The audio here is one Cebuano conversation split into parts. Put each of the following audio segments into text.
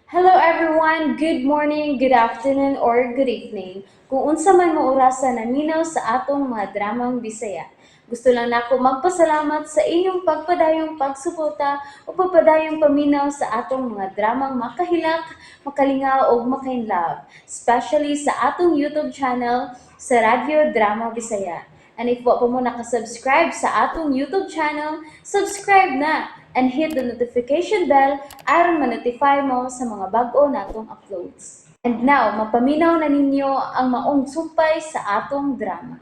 Hello everyone! Good morning, good afternoon, or good evening. Kung unsa man mo orasa naminaw sa atong mga dramang Bisaya. Gusto lang nako magpasalamat sa inyong pagpadayong pagsuporta o pagpadayong paminaw sa atong mga dramang makahilak, makalingaw ug makainlove, especially sa atong YouTube channel sa Radyo Drama Bisaya. And if wa pa mo nakasubscribe sa atong YouTube channel, subscribe na and hit the notification bell aron ma-notify mo sa mga bag-o natong uploads. And now, mapaminaw na ninyo ang maong sumpay sa atong drama.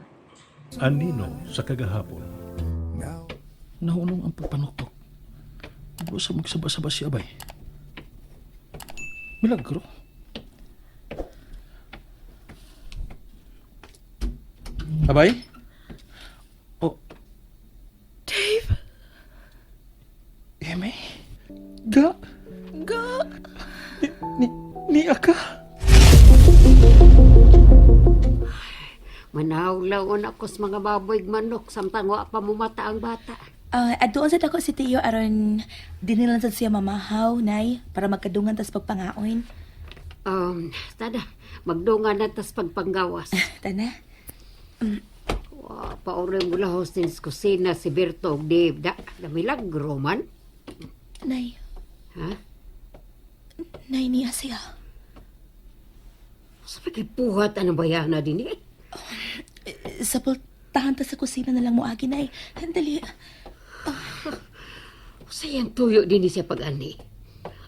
Anino sa kagahapon. Nahunong ang pagpanuktok. Gusto magsaba-saba si Abay. Milagro. Abay? Oh. Dave! Eme? Ga? Ga! Ni aka? Manawlaw na ako sa mga baboy manok samtang wa pa mumata ang bata. Ah, adoon sa dako si Tio aron dinhi lang sad siya mamahaw, nay, para magkadungan tas pagpangaon. Tada, magdungan na tas pagpanggawas. Tana. Wa pa rin mula hostin sa kusina si Berto og Dave. Da, da milagro man. Nay, Ha? nay niya siya. Sa pagipuhat ano ba yan na din eh? Eh, sa pultahan ta sa kusina na lang mo agi, nay. Dali. Sayang tuyo din siya pag-ani.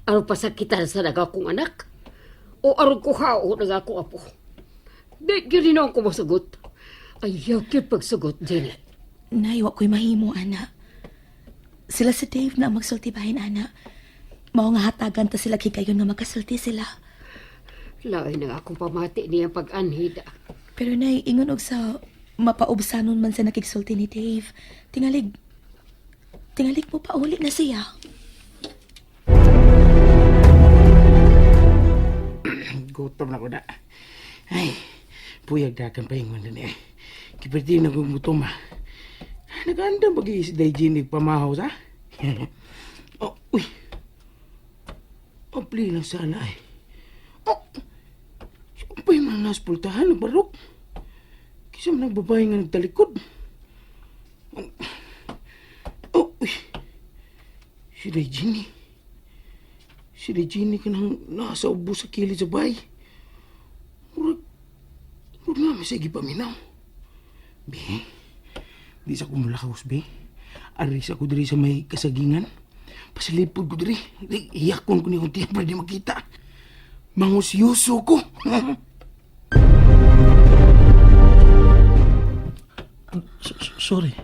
Aron pasakitan sa nagakong anak? O aron kuhao nagakong apo? Di, gyud na ako masagot. Ayaw gyud pagsugot din. Nay, wa ko'y mahimo, ana. Sila si Dave na ang magsulti bahin, ana. Mao nga hatagan ta sila higayon nga magkasulti sila. Lain na akong pamati niya pag-anhida. Pero nay, ingon og sa mapaubsanon man sa nakigsulti ni Dave. Tingalig, tingalig mo pauli na siya. Gutom na ko na. Ay, puyag dakan pa ingon na niya. Kipirti na kong gutom ah. Naganda ba si Daijin pamahaw sa? Oh, uy. Apli lang sana ay. Oh, umpay man naspultahan ng barok. Kisa man ang babae nga nagtalikod. Oh, uy. Si Daijin. Si Regine ka nang nasa ubo sa kilid sa bahay. Murag, murag namin sa gipaminaw. Be, di sa kumulakaos, be. Aris ako diri sa may kasagingan. Pasilipod ko diri. Di, iyakon ko ni kung tiyan para di makita. Mangusyoso ko. Sorry.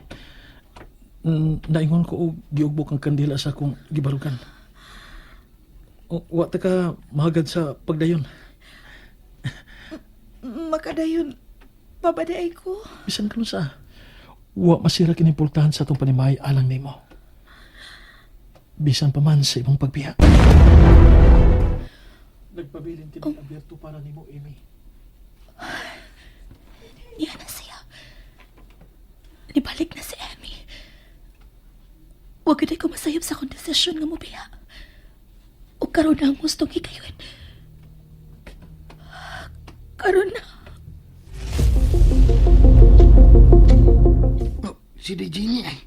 Naingon ko og giugbok ang kandila sa akong gibarukan. Wa ta ka mahagad sa pagdayon. Makadayon, pabaday ko. Bisan karon sa wa masira kini pultahan sa atong panimahay alang nimo. Bisan pa man sa imong pagbiya. Nagpabilin kini Alberto para nimo, Amy. Niya na siya. Nibalik na si Emmy. Huwag yun ko masayop sa akong desisyon nga mobiya. O karon na ang gustong higayon. Karon na. Oh, si Regine ay.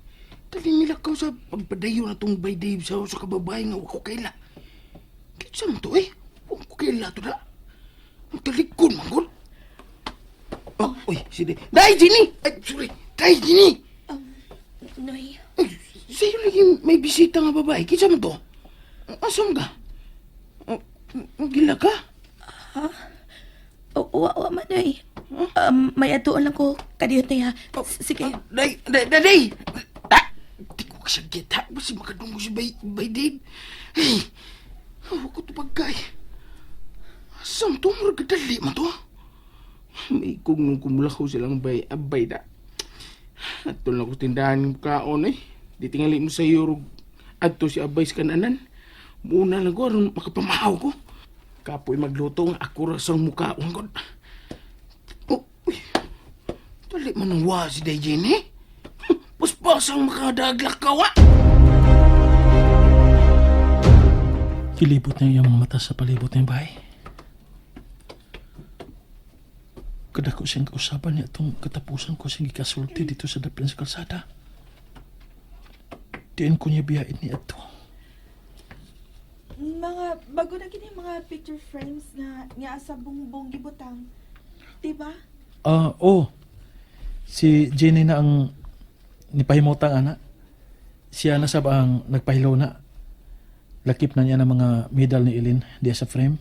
Dali nila ko sa pagpadayo na tong by Dave sa kababae nga wa ko kaila. Kinsa man to eh? Wa ko kaila to na. Ang talikod man gud. Oh, uy, si Dave. Dai, Jenny! Ay, sorry. Dai, Jenny! Noy, Ay, sa'yo lagi may bisita nga babae. Kinsa man to? Asam ka? Oh, gila ka? o, wa, wa man, Noy. May atuon lang ko kadiyot na ya. Sige. Dai, dai, dai, dai! Ah, di ko kasagit ha. Basta makadunggo si Bay Dave. Ay, huwag ko to pagkay. Asam to? Murag kadali man to. May kung nung kumulakaw silang bay, abay da. Atol na ko tindahan ng kaon eh. Di tingali mo sa iyo, adto si abay sa kananan. Muna lang ko, aron makapamahaw ko. Kapoy magluto nga ako ra sa mukhaon ko. Oh, uy. Dali man ang wa si Dayjin eh. Puspasang makadaglak ka wa. Kilibot niya iyang mga mata sa palibot niyang bahay. Kadako siyang kausaban niya itong katapusan ko siyang gikasulti dito sa daplin sa kalsada. Diin ko niya biyain niya ito. Mga bago na kini mga picture frames na nga sa bungbong gibutang. Diba? Ah, oh. Si Jenny na ang nipahimutang ana. Siya na sab ang nagpahilaw na. Lakip na niya ng mga medal ni Eileen diya sa frame.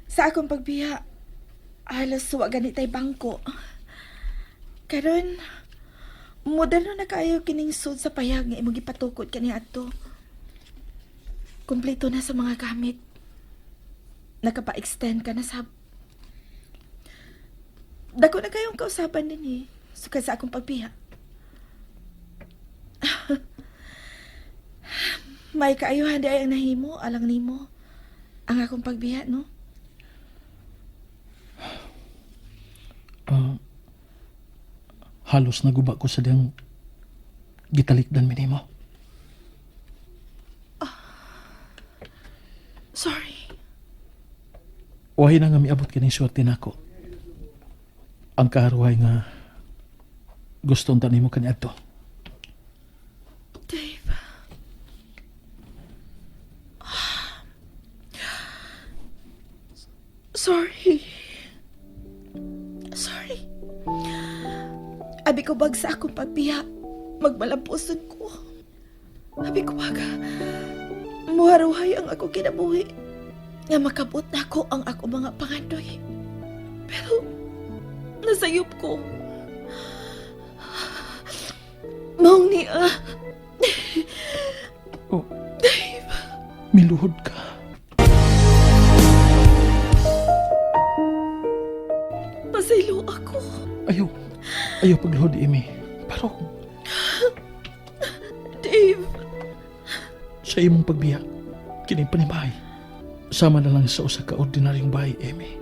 Sa akong pagbiya, halos wa gani tay bangko. Karon, moderno na kaayo kining sud sa payag nga imong gipatukod kani adto. Kompleto na sa mga gamit. Nakapa-extend ka na sab. Dako na kayong kausaban din eh. Sukad sa akong pagbiya. May kaayuhan di ay ang nahimo, alang nimo. Ang akong pagbiya, no? Ah, halos naguba ko sa diyang gitalikdan minimo. Sorry. Wahi na nga miabot kining swerte nako. Ang kaharuhay nga gusto unta nimo kaniadto. Dave. Sorry. Sorry. Abi ko bag sa akong pagbiya. Magmalampuson ko. Abi ko bag. Muharuhay ang ako kinabuhi. Nga makabot na ako ang ako mga pangandoy. Pero, nasayop ko. Maong niya. Oh. Miluhod ka. Pasaylo ako. Ayaw. Ayaw pagluhod, Amy. Pero Dave, sa imong pagbiya, kining panimahay. Sama na lang sa usa ka ordinaryong bahay, Amy.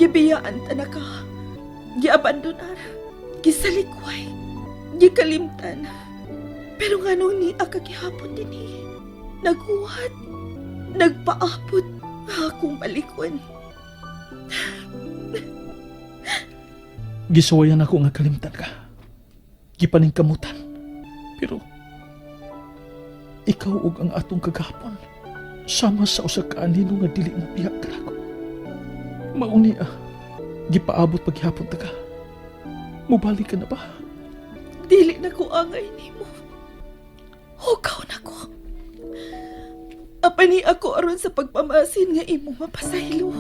gibiyaan ta na ka. Giabandonar. Gisalikway. Gikalimtan. Pero nga nung ni akagihapon din eh. Naghuwat. Nagpaapot. Akong balikon. Gisuwayan ako nga kalimtan ka. Gipaningkamutan. Pero ikaw ug ang atong kagahapon. Sama sa usa ka anino nga dili mo biya kanako. Mauni ah. Gipaabot paghihapon ta ka. Mubalik ka na ba? Dili na ko angay nimo. Hugaw na ko. Apani ako aron sa pagpamasin nga imong mapasaylo.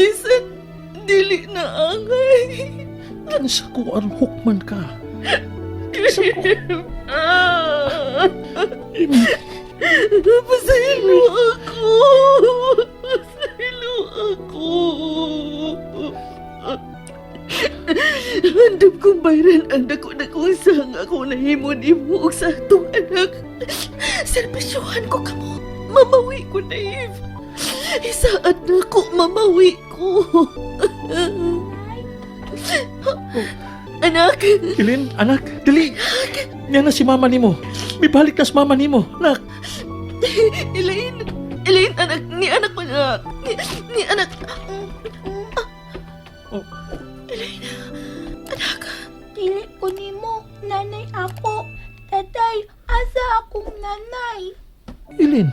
Bisan dili na angay. Kinsa ko aron hukman ka. Ah! Amy, Pasaylo ako. Pasaylo ako. Handom kong bayran ang dako-dakong sang ako nahimo nimo og sa atong anak. Serbisyuhan ko kamo. Mamawi ko, Dave. Isaad na ko, mamawi ko. Anak, Ilin, anak, dili. Niya na si mama nimo. Mibalik na si mama nimo, anak. Elaine, Elaine, anak, ni anak ko na. Ni anak. Oh. Elaine, anak. Dili ko nimo, nanay ako. Tatay, asa akong nanay? Ilin.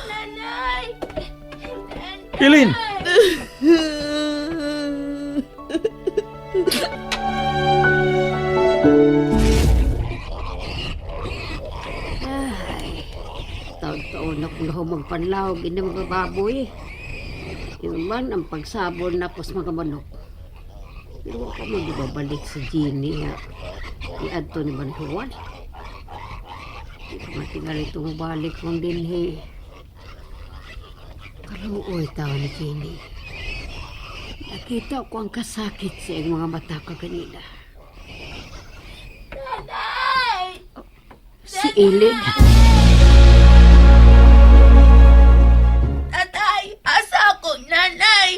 Nanay! Nanay! Ilin! Taon-taon na kung magpanlawag ini mga baboy. Yun man ang pagsabon na pos mga manok. Pero ako mo di babalik sa Genie ha. Iadto ni Manhuan. Di ko matingal itong balik kong dinhi. Kaluoy tao ni Genie. Nakita ko ang kasakit sa iyong mga mata kaganina. Nanay! Si Elin. Tatay, asa akong nanay?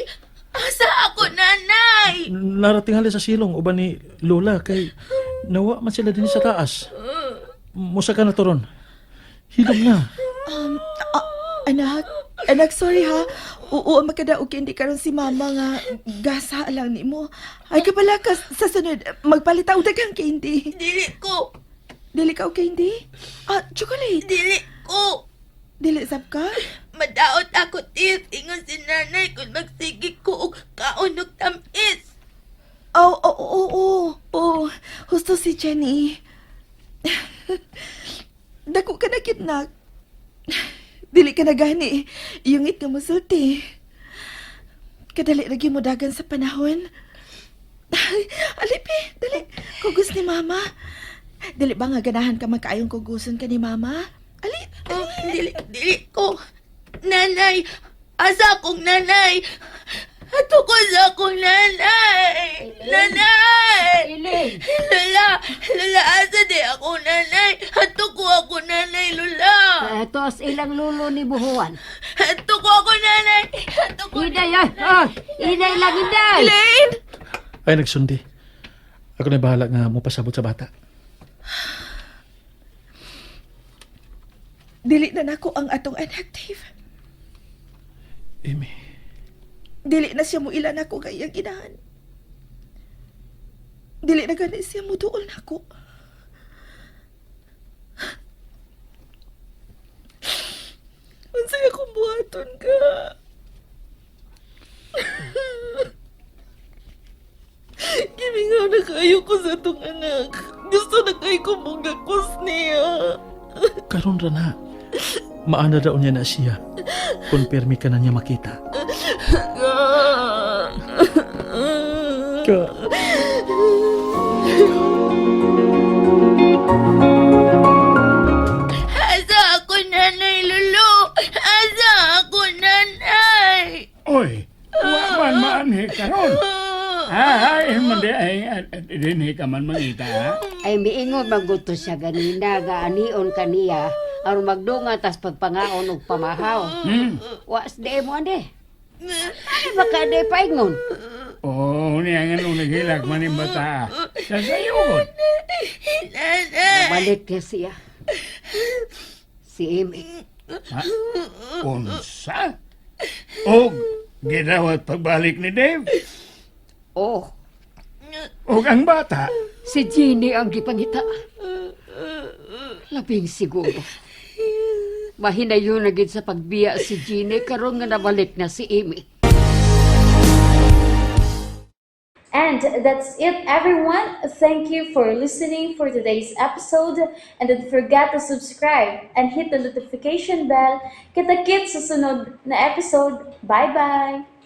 Asa ako nanay? Narating hali sa silong uban ni Lola kay Nawa man sila din sa taas. Musa ka na turon. Hilom na. Ah, anak, anak, sorry ha. Oo, makadaog hindi karon si mama nga gasa lang nimo. Ay kabala ka sa sunod, magpalit og daghang candy. Dili ko. Dili ka og candy? Ah, chocolate. Dili ko. Dili sab ka? Madaot ako tis. Ingon si nanay kung magsige ko og kaon og tamis. Oh, oh. Oh, husto si Jenny. Dako ka na kitnak. Dili ka na gani. Yungit nga musulti. Kadali lagi mo dagan sa panahon. Alipi, dali. Kugos ni mama. Dili ba nga ganahan ka magkaayong kuguson ka ni mama? Ali, Oh, dili, dili ko. Nanay, asa akong nanay? Ato ko sa akong nanay. Nanay! Elaine! Lola, Lola, asa di ako nanay? Ato ko ako nanay, Lola. Ito as ilang lulo ni Buhuan. Ato ko ako nanay. Ato ko. Inay, ay, ah, inay lang, inay! Elaine! Ay, nagsundi. Ako na bahala nga mo pasabot sa bata. Dili na nako ang atong anak, Dave. Amy, Dili na siya mo ilan ako kay iyang inahan. Dili na gani siya mo duol nako. Unsay akong buhaton ka? Gimingaw na kayo ko sa atong anak. Gusto na kayo ko mong niya. Karon ra na. Maana daw niya na siya. Kung pirmi ka na niya makita. Ka. Asa ako nanay, Lolo. Asa ako nanay. Oy, wa man maanhi karon. Ah, ay, man di ay dinhi ka man mangita ha. Ay, miingon maguto siya ganina, gaanion kaniya, aron magdunga tas pagpangaon og pamahaw. Was di mo ande. Ay, baka di paingon. Oh, niya nga nung naghilak man yung bata. Sa sayo. Nanay. Balik niya siya. Si Amy. Ha? Unsa? Og gidawat pagbalik ni Dave. Oh, Og ang bata. si Jeannie ang gipangita. Labing siguro. Mahinayon na gid sa pagbiya si Jeannie karon nga nabalik na si Amy. And that's it, everyone. Thank you for listening for today's episode. And don't forget to subscribe and hit the notification bell. Kita-kits sa sunod na episode. Bye-bye!